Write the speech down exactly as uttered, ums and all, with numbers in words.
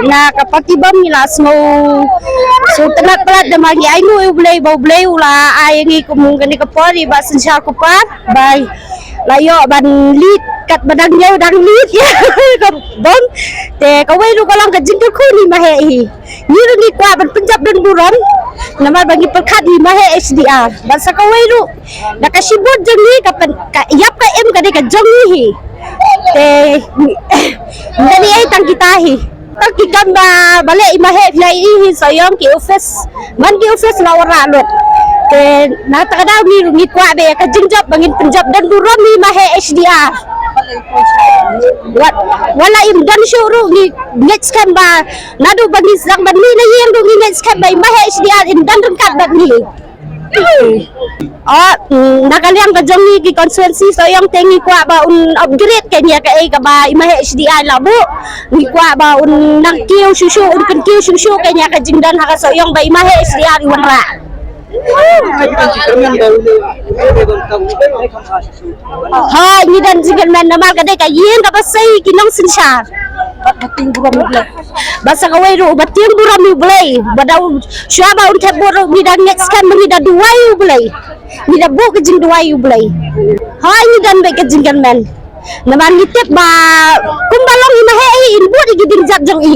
Na ka party bam ngi la sngew sngewtynnat palat namar ngi ai nguh ïa U Blei ba U Blei u la ai ïa ngi kum kane ka por i Bah Synshar Kupar ba la ïoh ban lead katba dang ïoh dang lead ïa ka bam. Te kawei ruh ka long ka jingkyrkhu na i Maheh hi. Ngi ruh ngi kwah ban pynjop don burom namar ba ngi pyrkhat ïa i Maheh H D R. Bad sa kawei ruh da ka shibun jong ngi ka pyn, ka ïap ka im ka dei ka jong ngi hi. Te ngi dei tang kita hi. Tang ki kam ba ba leh i Maheh phi la ïohi hi Sohiong ki office. Man ki office la wanrah lut. Te na kata ka daw ngi ruh ngi kwah ba ïa ka jingjop ba ngin pynjop don burom ïa i Maheh H D R. Wat wat la im don shuh ruh ngi ngeit skhem ba naduh ba ngi sdang ban mih na ïing ruh ngi ngeit skhem ba i Maheh H D R in don ryngkat bad ngi. Oh, mm, na ka liang ka jong ngi ki constituency Sohiong te ngi kwah ba un upgrade kane ïa kaei kaba i Maheh H D R la buh. Ngi kwah ba un nang kiew shuh shuh, un pynkiew shuh shuh kane ïa ka jingdon ha ka Sohiong ba i Maheh H D R i wanrah. Ha, ngi don jingkyrmen namar ka dei ka ïing kaba sei ki nong Synshar. Bad ka tieng burom U Blei. Bad sa kawei ruh ba tieng burom U Blei. Ba da u shuwa ba un thep vote ruh ngi da ngeit skhem ba ngi da duwai U Blei. Ngi da buh ka jingduwai U Blei. Ha, ngi don bad ka jingkyrmen. Namar ngi tip ba kumba long i Maheh hi in bud ïa ki jingjop jong i.